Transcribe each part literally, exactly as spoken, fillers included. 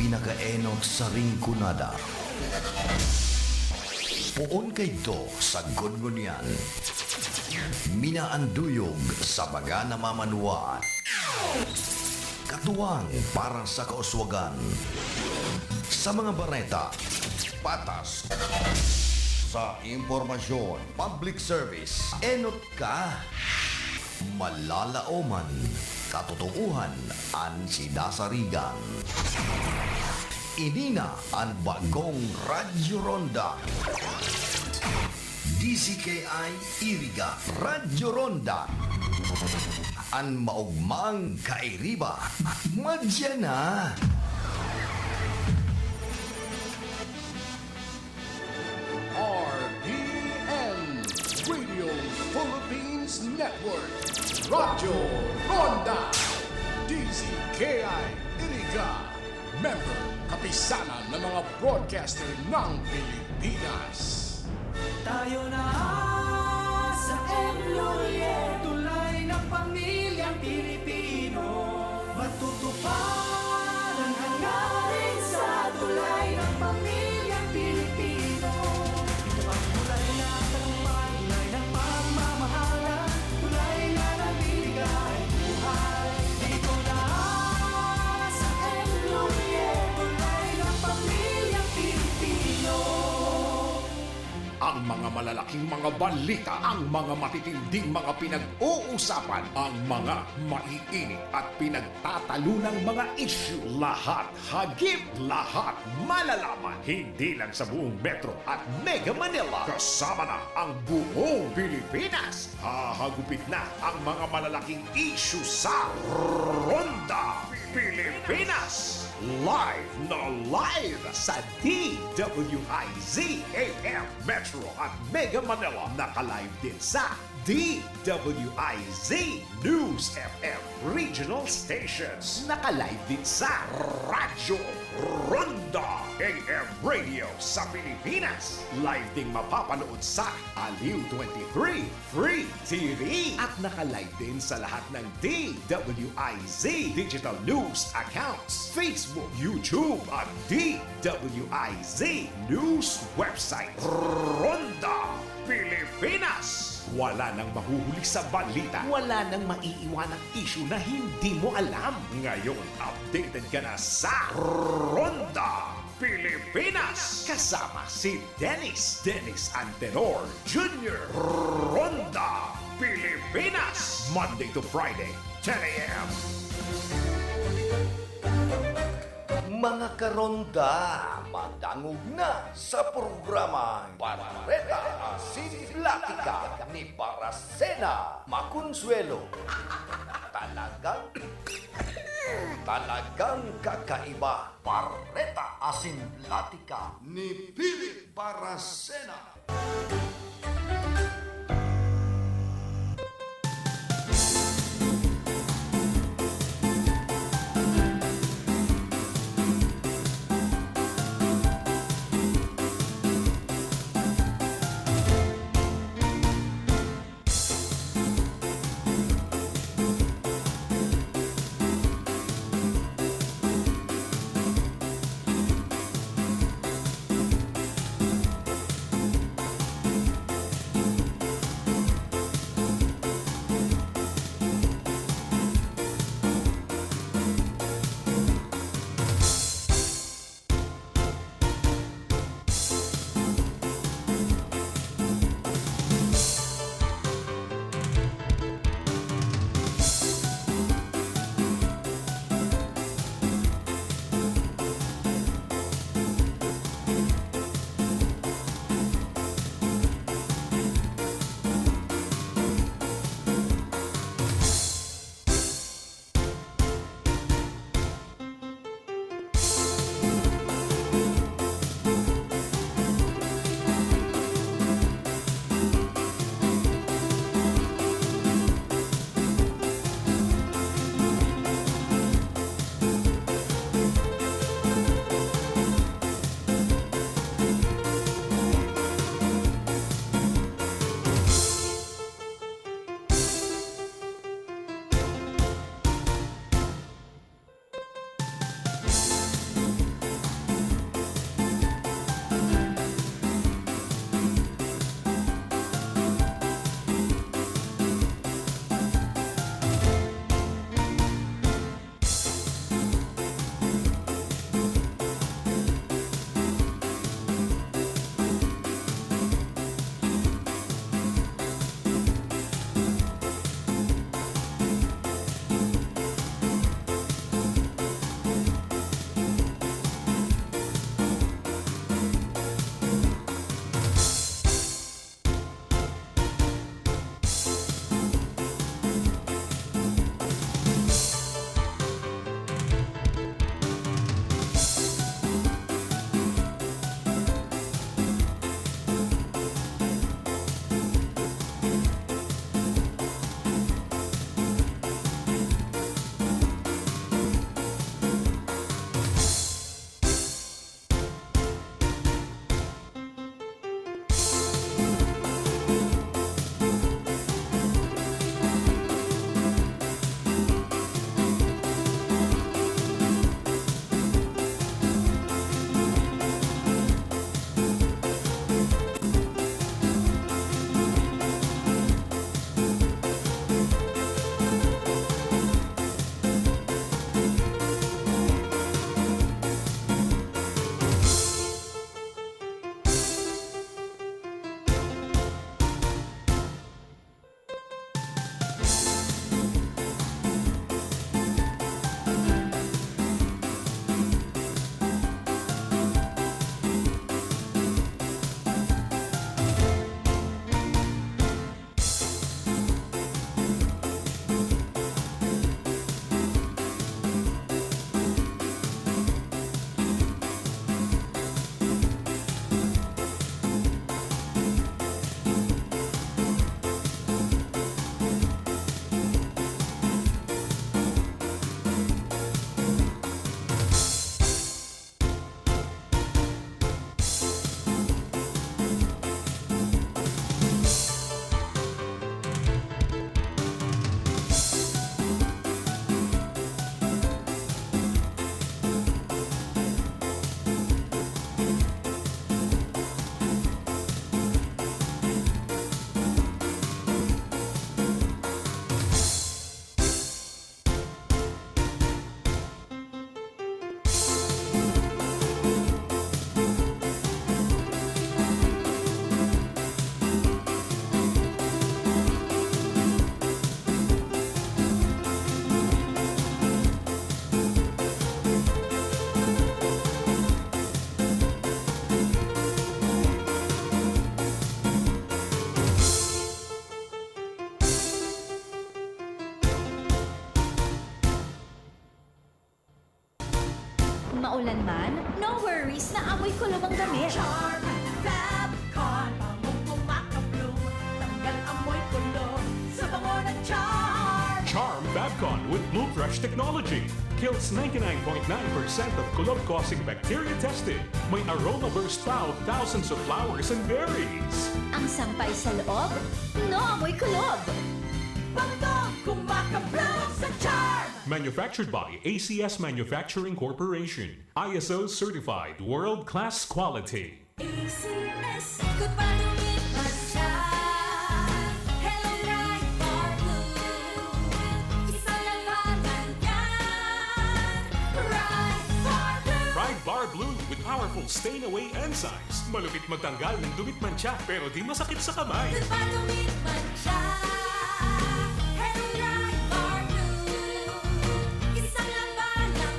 Nakaenot sa Rinconada. Poon kaidto sa Gudgunian. Minaanduyog sa baga na mamanuwaan. Katuwang para sa kauswagan. Sa mga bareta, patas. Sa impormasyon, public service, enot ka. Malalaoman, katotoohan an sinasarigan. Ini na an bagong Radyo Ronda. D Z K I Iriga, Radyo Ronda. An maogmang kairiba, madya na. R P N, Radio Philippines Network, Radyo Ronda, D Z K I Iriga, member, Kapisanan ng mga Broadcaster ng Pilipinas. Tayo na sa M Lhuillier, tulay ng pamilyang Pilipino. Matutupad ang hangarin sa tulay ng pamilyang Pilipino. Ito ang tulay na tagumpay, tulay ng pagmamahalan, tulay na nagbibigay buhay. Dito na sa M Lhuillier, tulay ng pamilyang Pilipino. Ang mga malalaking mga balita, ang mga matitinding mga pinag-uusapan, ang mga maiinit at pinagtatalunang mga isyu, lahat hagip, lahat malalaman. Hindi lang sa buong Metro at Mega Manila, kasama na ang buong Pilipinas. Hahagupit na ang mga malalaking isyu sa Ronda Pilipinas. Live na live sa D W I Z A M Metro at Mega Manila. Naka-live din sa D W I Z News F M Regional Stations. Naka-live din sa Radyo Ronda A M Radio sa Pilipinas. Live ding mapapanood sa Aliw twenty-three Free T V. At naka-live din sa lahat ng D W I Z Digital News Accounts, Facebook, YouTube, at D W I Z News Website. Ronda Pilipinas! Wala nang mahuhuli sa balita, wala nang maiiwanang isyu na hindi mo alam. Ngayon, updated ka na sa Ronda Pilipinas! Kasama si Dennis, Dennis Antenor Junior. Ronda Pilipinas! Monday to Friday, ten A M. Mga karonda, madangog na sa programang Bareta Asin Platika ni Barasena Maconsuelo. Talagang, talagang kakaiba. Bareta Asin Platika ni Philip Barasena. Ulan man, no worries na amoy kulob ang damit. Charm Fab Con, bangong kumakabloom, tanggal amoy kulob sa bango ng Charm. Charm Fab Con with Bloom Fresh technology kills ninety-nine point nine percent of kulob-causing bacteria tested. May aroma burst pa of thousands of flowers and berries. Ang sampay sa loob, no amoy kulob. Bangong kumakabloom sa Charm. Manufactured by A C S Manufacturing Corporation. I S O certified world-class quality. A C S. Good pa dumit man siya. Hello, Pride Bar Blue. Isa lang pangalan. Pride Bar Blue. Pride Bar Blue with powerful stain away enzymes. Malupit magtanggal ng dumit mantsa, pero di masakit sa kamay. Good pa dumit man siya. Hello, Pride Bar Blue. Isa lang pangalan.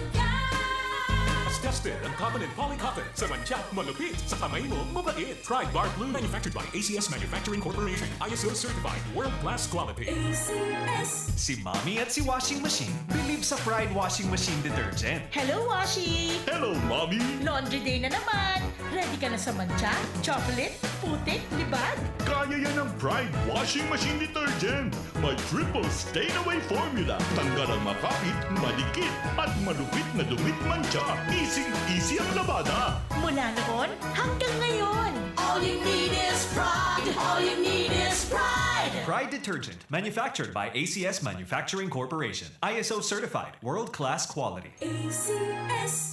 As tested ang Covenant Polycotton. Sa mantsa, malupit. Sa kamay mo, mabait. Pride Bar Blue. Manufactured by A C S Manufacturing Corporation. I S O certified. World class quality. A C S. Si Mommy at si Washing Machine believe sa Pride Washing Machine Detergent. Hello, Washi! Hello, Mommy! Laundry day na naman! Ready ka na sa mantsa, chocolate, putik, libag? Kaya yan ng Pride Washing Machine Detergent. May triple stain away formula. Tanggal ang makapit, madikit, at malupit na dumit mantsa. Easy-easy ang labada. Mula noon hanggang ngayon. All you need is Pride. All you need is Pride. Pride Detergent, manufactured by A C S Manufacturing Corporation. I S O certified, world-class quality. A C S.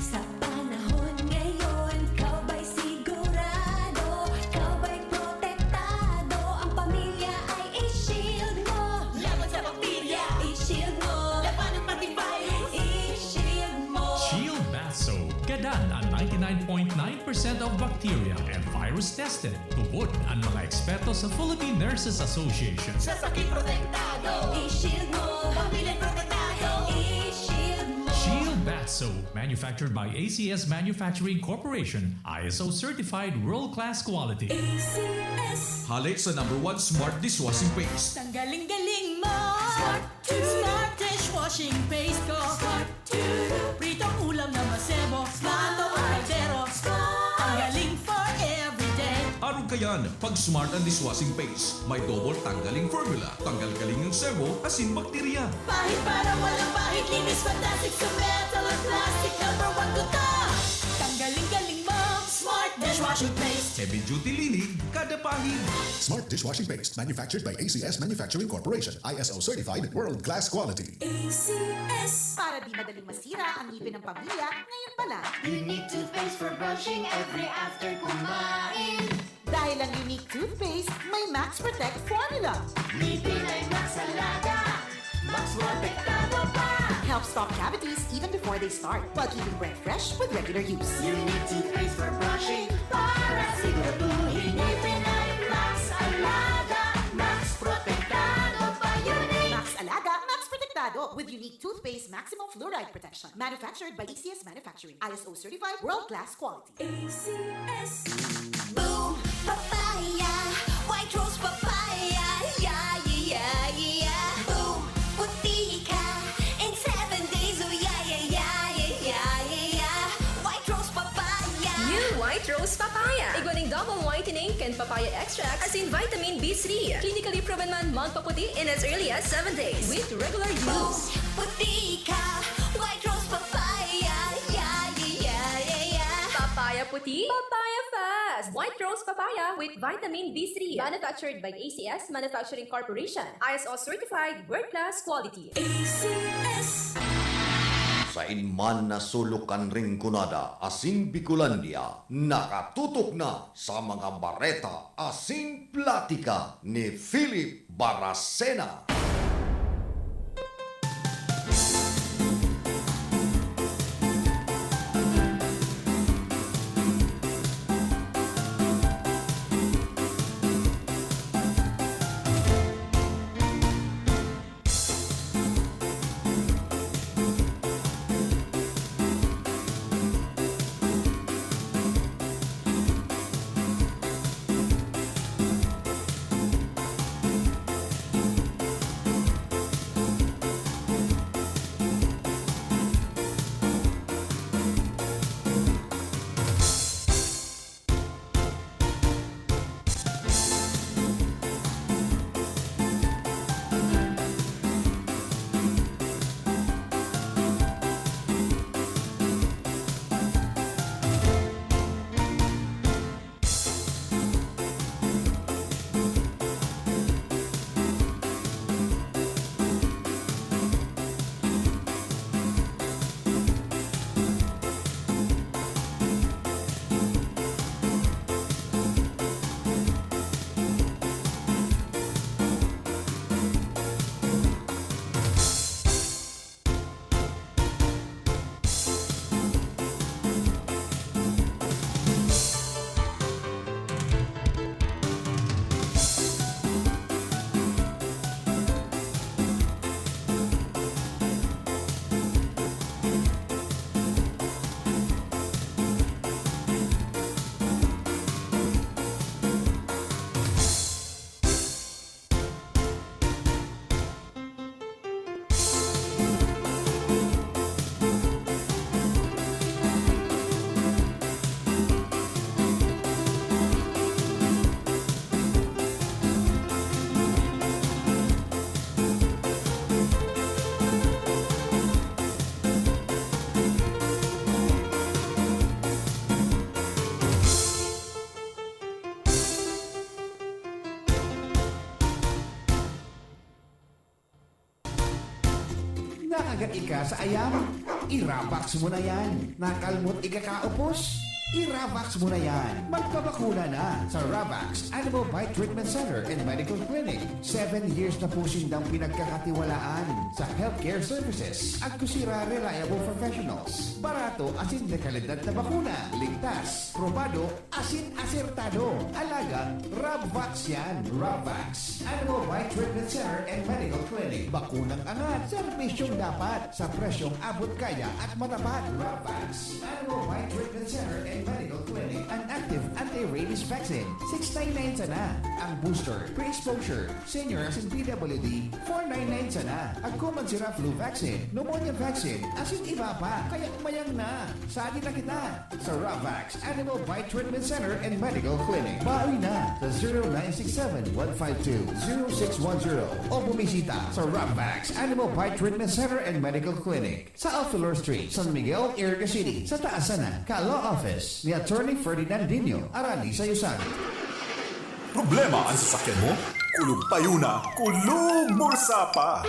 Sa panahon ngayon, ikaw ba'y sigurado? Ikaw ba'y protektado? Ang pamilya ay i-shield mo. Laban sa bakterya, i-shield mo. Labanan pati virus, i-shield mo. Shield Bath Soap. Gadan an ninety-nine point nine percent of bacteria and virus tested. Tubod an mga eksperto sa Philippine Nurses Association. Sa sakit protektado, i-shield mo. Pamilya protektado, i-shield mo. Shield Bath Soap, manufactured by A C S Manufacturing Corporation, I S O certified world-class quality. A C S. Hale sa number one smart dishwashing paste. Tanggaling-galing mo. Smart Smart dishwashing paste ko. Smart. Pritong ulam na masebo. Smart. Ang kaldero. Smart. Tanggaling for everyday. Arog kayan, pag Smart ang dishwashing paste, may double tanggaling formula. Tanggal-galing ang sebo, asin bakterya. Pahid para walang pahid, linis fantastic sa metal at plastic. Number one ko to. Tanggaling-galing mo. Smart dishwashing paste. Heavy duty linig, kada pahid. Smart dishwashing paste, manufactured by A C S Manufacturing Corporation. I S O certified, world-class quality. A C S. Para di madaling masira ang ngipin ng pamilya, ngayon pa lang. Unique toothpaste for brushing every after kumain. Dahil ang Unique Toothpaste may Max Protect Formula. Ngipin ay Max Alaga, Max Protektado pa. Helps stop cavities even before they start, while keeping breath fresh with regular use. Unique Toothpaste for brushing, para siguraduhin ngipin ay Max Alaga, Max Protektado pa. Unique Max Alaga, Max Protektado with Unique Toothpaste Maximum Fluoride Protection. Manufactured by A C S Manufacturing. I S O certified, world-class quality. A C S. Boom Papaya, White Rose Papaya, yeah, yeah, yeah, yeah. Boom, puti ka in seven days, oh, yeah, yeah, yeah. White Rose Papaya. New White Rose Papaya. Igwa nin double whitening kan papaya extract, asin vitamin B three. Clinically proven man magpaputi in as early as seven days with regular use. Boom, puti ka, White Rose Papaya, yeah, yeah, yeah, yeah, yeah. Papaya puti, papaya fast. White Rose Papaya with vitamin B three. Manufactured by A C S Manufacturing Corporation. I S O certified, world class quality. A C S. Sain man na sulok kan Rinconada asin Bicolandia, nakatutok na sa mga bareta asin platika ni Philip Baracena. Ika sa ayam, i-Ravax mo na yan. Nakalmot ika kaupos? I-Ravax mo na yan. Magpabakuna na sa Ravax Animal Bite Treatment Center and Medical Clinic. Seven years na po sindang pinagkakatiwalaan sa healthcare services. Agkosira reliable professionals. Barato asin dekalidad na bakuna. Ligtas, probado, asin asertado. Alagang Ravax yan. Ravax Animal Bite Treatment Center and Medical Clinic. Bakunang angat, serbisyong dapat, sa presyong abot kaya at matapat. Ravax Animal Bite Treatment Center and Medical Clinic. An active anti-rabies vaccine, six nine nine sana. Ang booster, pre-exposure, senior asin P W D, four nine nine sana. Agko man sira flu vaccine, pneumonia vaccine, asin iba pa. Kaya mayang na. Sadi na kita sa Ravax Animal Bite Treatment Center and Medical Clinic. Bawi na sa zero nine six seven one five two zero six one zero o bumisita sa Ravax Animal Bite Treatment Center and Medical Clinic sa Alfelor Street, San Miguel, Iriga City, sa taas sana ka Law Office ni Attorney Ferdinandinho Arani Sayusan. Problema ang sasakyan mo? Kulog payo na, kulog bulsa pa!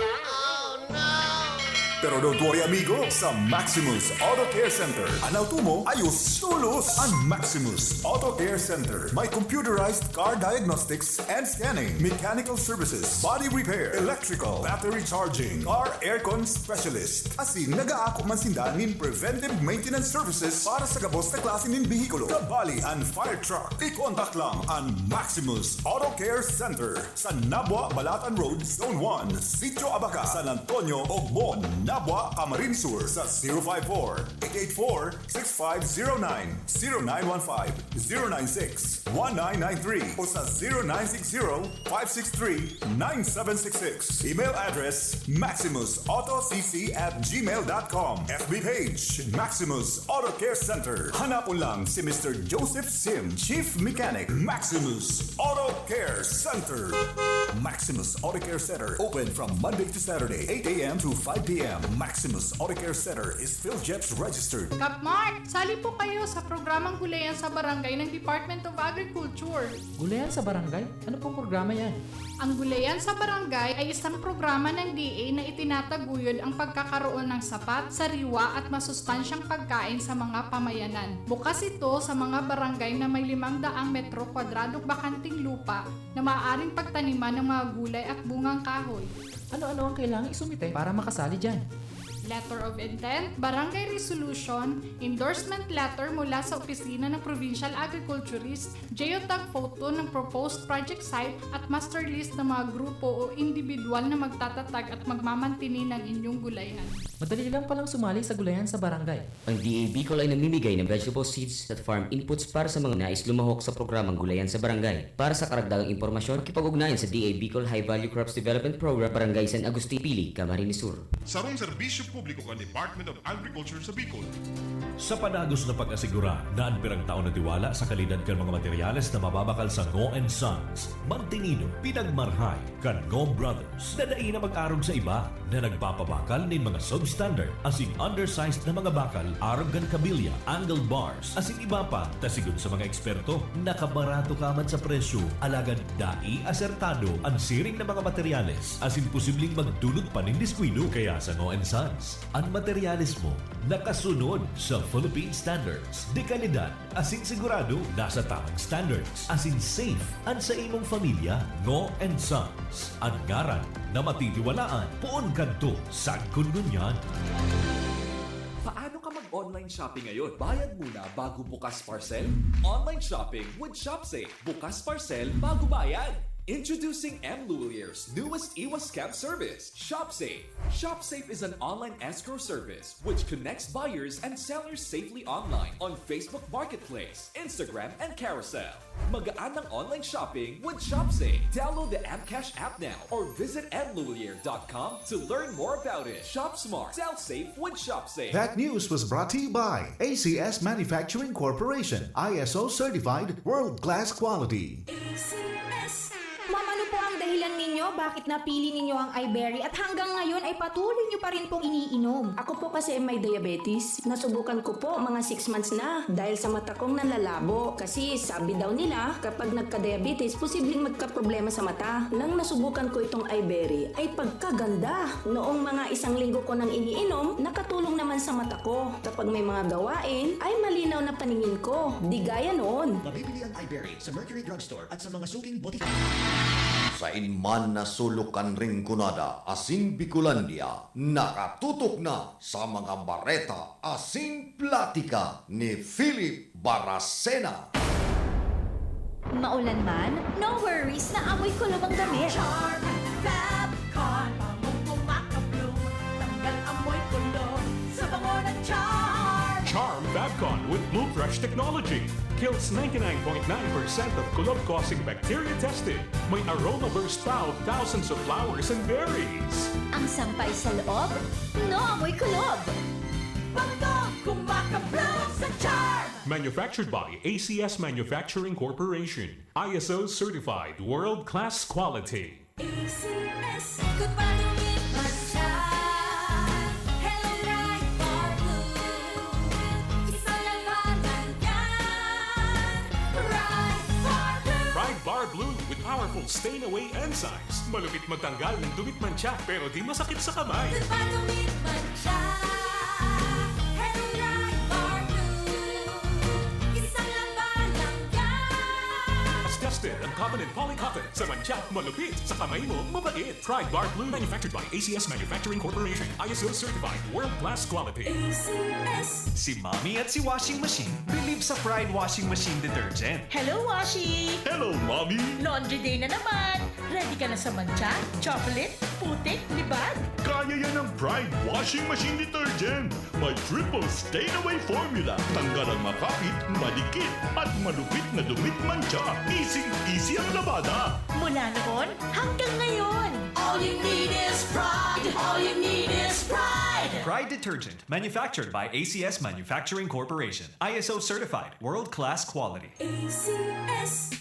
Pero don't worry amigo, sa Maximus Auto Care Center, an auto mo ayos tolos! An Maximus Auto Care Center may computerized car diagnostics and scanning, mechanical services, body repair, electrical, battery charging, car aircon specialist. Asin nagaako man sinda nin preventive maintenance services para sa gabos na klase nin behikulo, kabali an fire truck. I-contact lang an Maximus Auto Care Center sa Nabua, Balatan Road, Zone one, Sitio Abaca, San Antonio, Ogmon, Nabua, Camarines Sur sa zero five four, eight eight four, six five zero nine, zero nine one five, zero nine six, one nine nine three o sa zero nine six zero, five six three, nine seven six six. Email address, maximus auto c c at gmail dot com. F B page, Maximus Auto Care Center. Hanapon lang si Mister Joseph Sim, Chief Mechanic, Maximus Auto Care Center. Maximus Auto Care Center, open from Monday to Saturday, eight a.m. to five p.m. Maximus Auto Care Center is PhilGEPS registered. Kap Mark, sali po kayo sa programang Gulayan sa Barangay ng Department of Agriculture. Gulayan sa Barangay? Ano pong programa yan? Ang Gulayan sa Barangay ay isang programa ng D A na itinataguyod ang pagkakaroon ng sapat, sariwa at masustansyang pagkain sa mga pamayanan. Bukas ito sa mga barangay na may limang daang metro kwadradong bakanteng lupa na maaaring pagtaniman ng mga gulay at bungang kahoy. Ano-ano ang kailangan isumite para makasali dyan? Letter of intent, barangay resolution, endorsement letter mula sa opisina ng provincial agriculturist, geotag photo ng proposed project site at master list ng mga grupo o individual na magtatatag at magmamantini ng inyong gulayan. Madali lang palang sumali sa gulayan sa barangay. Ang D A Bicol ay namimigay ng vegetable seeds at farm inputs para sa mga nais lumahok sa programang Gulayan sa Barangay. Para sa karagdagang impormasyon, makipag-ugnayan sa D A Bicol High Value Crops Development Program, Barangay San Agustin, Pili, Camarines Sur. Sarong serbisyo publiko kan Department of Agriculture sa Bicol. Sa padagos na pag-asigura na an pirang taon na tiwala sa kalidad kan mga materyales na mababakal sa Ngo and Sons, mantinido, pinagmarhay kan Ngo Brothers na dai na mag-arog sa iba na nagpapabakal nin mga substandard asin undersized na mga bakal arog kan kabilya, angled bars, asin iba pa, ta sigon sa mga eksperto, nakabarato ka man sa presyo, alagad dai asertado an siring na mga materyales asin posibleng magdulot pa nin diskuido. Kaya sa Ngo and Sons, an materyales mo nakasunod sa Philippine standards, dekalidad, asin sigurado nasa tamang standards, asin safe an sa imong pamilya. Ngo and Sons, an ngaran na matitiwalaan poon kadto sagkod ngunyan. Paano ka mag-online shopping ngayon? Bayad muna bago bukas parcel? Online shopping with ShopSafe. Bukas parcel bago bayad. Introducing M Lulier's newest iwas scam service, ShopSafe. ShopSafe is an online escrow service which connects buyers and sellers safely online on Facebook Marketplace, Instagram, and Carousel. Magaan ang online shopping with ShopSafe. Download the mCash app now or visit m lullier dot com to learn more about it. Shop smart, sell safe with ShopSafe. That news was brought to you by A C S Manufacturing Corporation, I S O certified, world-class quality. A C S. Ma'am, ano po ang dahilan ninyo bakit napili ninyo ang iBerry at hanggang ngayon ay patuloy nyo pa rin pong iniinom? Ako po kasi may diabetes. Nasubukan ko po mga six months na dahil sa mata kong nanlalabo. Kasi sabi daw nila, kapag nagka-diabetes, posibleng magkaproblema sa mata. Nang nasubukan ko itong iBerry, ay pagkaganda! Noong mga isang linggo ko nang iniinom, nakatulong naman sa mata ko. Kapag may mga gawain, ay malinaw na paningin ko. Di gaya noon. Mabibili ang iBerry sa Mercury Drugstore at sa mga suking botika. Sain man na sulok kan Rinconada asin Bicolandia, nakatutok na sa mga bareta asin platika ni Philip Baracena. Maulan man, no worries na amoy kulob ang damit. Charm Fab Con, pamong kumakabloom, tanggal amoy kulob sa bango ng Charm. Charm Fab Con with Blue Fresh technology kills ninety-nine point nine percent of kulob-causing bacteria tested. May aroma burst pa of thousands of flowers and berries. Ang sampay sa loob, no amoy kulob. Bangkong kumakabloom sa Charm! Manufactured by A C S Manufacturing Corporation. I S O certified world-class quality. A C S. Ikot pa, tumit man siya. Hello, Pride Bar Blue. Isa lang ba lang yan? Pride Bar Blue. Pride Bar Blue with powerful stain away enzymes. Malupit magtanggal ng dumit mantsa pero di masakit sa kamay. Ikot pa, tumit man siya. Hello, Pride Bar Blue. Isa lang ba lang yan? Tested ang cotton and poly cotton. Sa mantsa, malupit. Sa kamay mo, mabait. Pride Bar Blue. Manufactured by A C S Manufacturing Corporation. I S O certified. World class quality. A C S. Si Mommy at si Washing Machine believe sa Pride Washing Machine Detergent. Hello, Washi! Hello, Mommy! Laundry day na naman! Ready ka na sa mantsa, chocolate, putik, libag? Kaya yan ng Pride Washing Machine Detergent! May triple stain away formula. Tanggal ang makapit, madikit, at malupit na dumit mantsa. Easy-easy ang labada. Mula noon hanggang ngayon. All you need is Pride. All you need is Pride. Pride Detergent, manufactured by A C S Manufacturing Corporation. I S O certified, world-class quality. A C S.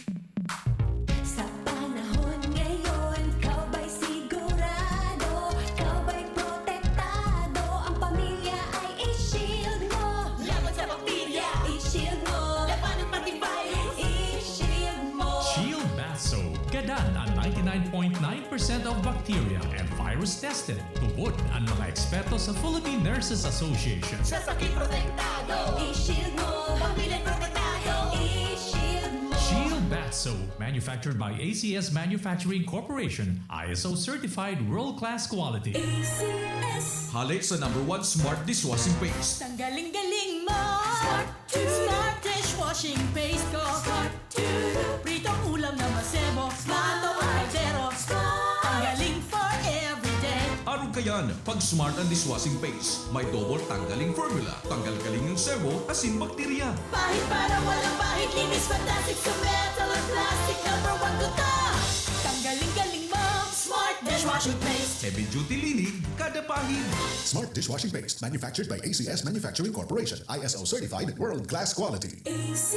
Sa panahon ngayon, ikaw ba'y sigurado? Ikaw ba'y protektado? Ang pamilya ay i-shield mo. Laban sa bakterya, i-shield mo. Labanan pati virus, i-shield mo. Shield Bath Soap. Gadan ang ninety-nine point nine percent of bacteria and virus tested. Tubod an mga eksperto sa Philippine Nurses Association. Sa sakit protektado, i-shield mo. Pamilya protektado, i-shield mo. Shield Bath Soap, manufactured by A C S Manufacturing Corporation, I S O certified world-class quality. A C S. Hale sa number one smart dishwashing paste. Tanggaling-galing mo. Smart to. Smart dishwashing paste ko. Smart to. Pritong ulam na masebo. Smart ang kaldero. Smart. Tanggaling for everyday. Arog kayan, pag Smart ang dishwashing paste, may double tanggaling formula. Tanggal galing ang sebo, asin bakterya. Pahid para walang bahid, linis fantastic sa metal or plastic. Number one ko to. Tanggaling-galing mo. Smart dishwashing paste. Heavy duty linig, kada pahid. Smart dishwashing paste, manufactured by A C S Manufacturing Corporation, I S O certified, world class quality. A C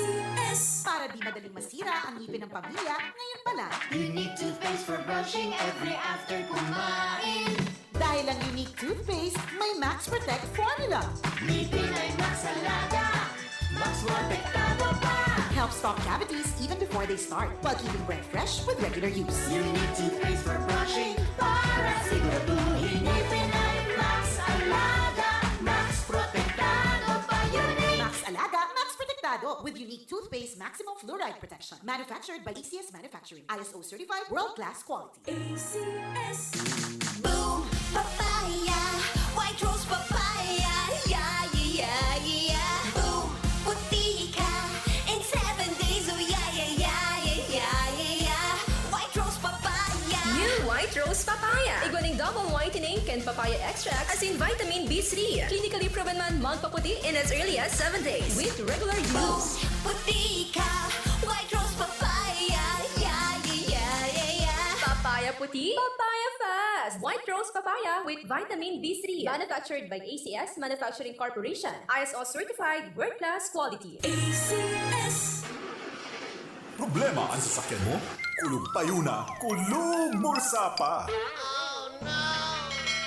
S. Para di madaling masira ang ngipin ng pamilya, ngayon pa lang. Unique toothpaste for brushing every after kumain. Dahil ang Unique Toothpaste may Max Protect Formula. Ngipin ay Max Alaga, Max Protektado pa. Helps stop cavities even before they start, while keeping breath fresh with regular use. Unique Toothpaste for brushing para siguraduhin ngipin ay Max Alaga, Max Protektado pa. Unique. Max Alaga, Max Protektado with Unique Toothpaste Maximum Fluoride Protection. Manufactured by A C S Manufacturing. I S O certified, world-class quality. A C S. Boom! Papaya! White Rose Papaya! Yeah, yeah, yeah, yeah! Boom! Puti ka in seven days! Oh, yeah, yeah, yeah, yeah, yeah, yeah, yeah! White Rose Papaya! New White Rose Papaya! Igwa nin double whitening kan papaya extract asin vitamin B three. Clinically proven man magpaputi in as early as seven days with regular use. Puti ka! White Rose Papaya! Yeah, yeah, yeah, yeah, yeah! Papaya puti, papaya fast! White Rose Papaya with vitamin B three. Manufactured by A C S Manufacturing Corporation. I S O certified, world-class quality. A C S. Problema an sasakyan mo? Kulog payo na, kulog bulsa pa.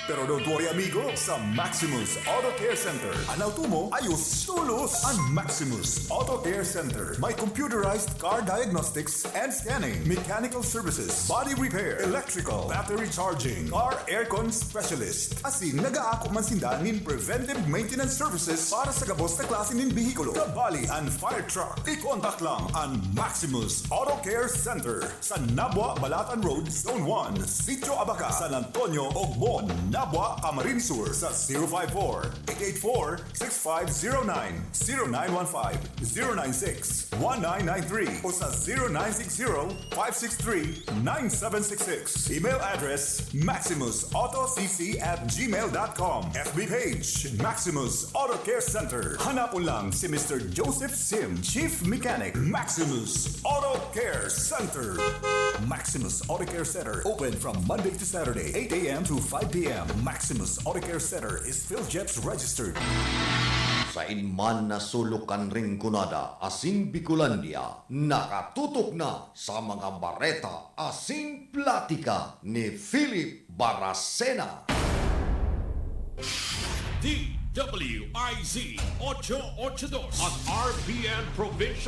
Pero don't worry, amigo, sa Maximus Auto Care Center, an auto mo ayos tolos. An Maximus Auto Care Center may computerized car diagnostics and scanning, mechanical services, body repair, electrical, battery charging, car aircon specialist. Asin nagaako man sinda nin preventive maintenance services para sa gabos na klase nin behikulo, kabali an fire truck. I-contact lang an Maximus Auto Care Center sa Nabua, Balatan Road, Zone one, Sitio Abaca, San Antonio, Ogbon, Nabua, Camarines Sur, sa zero five four, eight eight four, six five zero nine, zero nine one five, zero nine six, one nine nine three o sa zero nine six zero, five six three, nine seven six six. Email address, maximus auto c c at gmail dot com. F B page, Maximus Auto Care Center. Hanapon lang si Mister Joseph Sim, Chief Mechanic, Maximus Auto Care Center. Maximus Auto Care Center, open from Monday to Saturday, eight a m to five p m. Maximus Auto Care Center is PhilGEPS registered. Sain man na sulok kan Rinconada asin Bicolandia, nakatutok na sa mga bareta asin platika ni Philip Baracena. D W I Z ocho ocho dos at R P N Provincial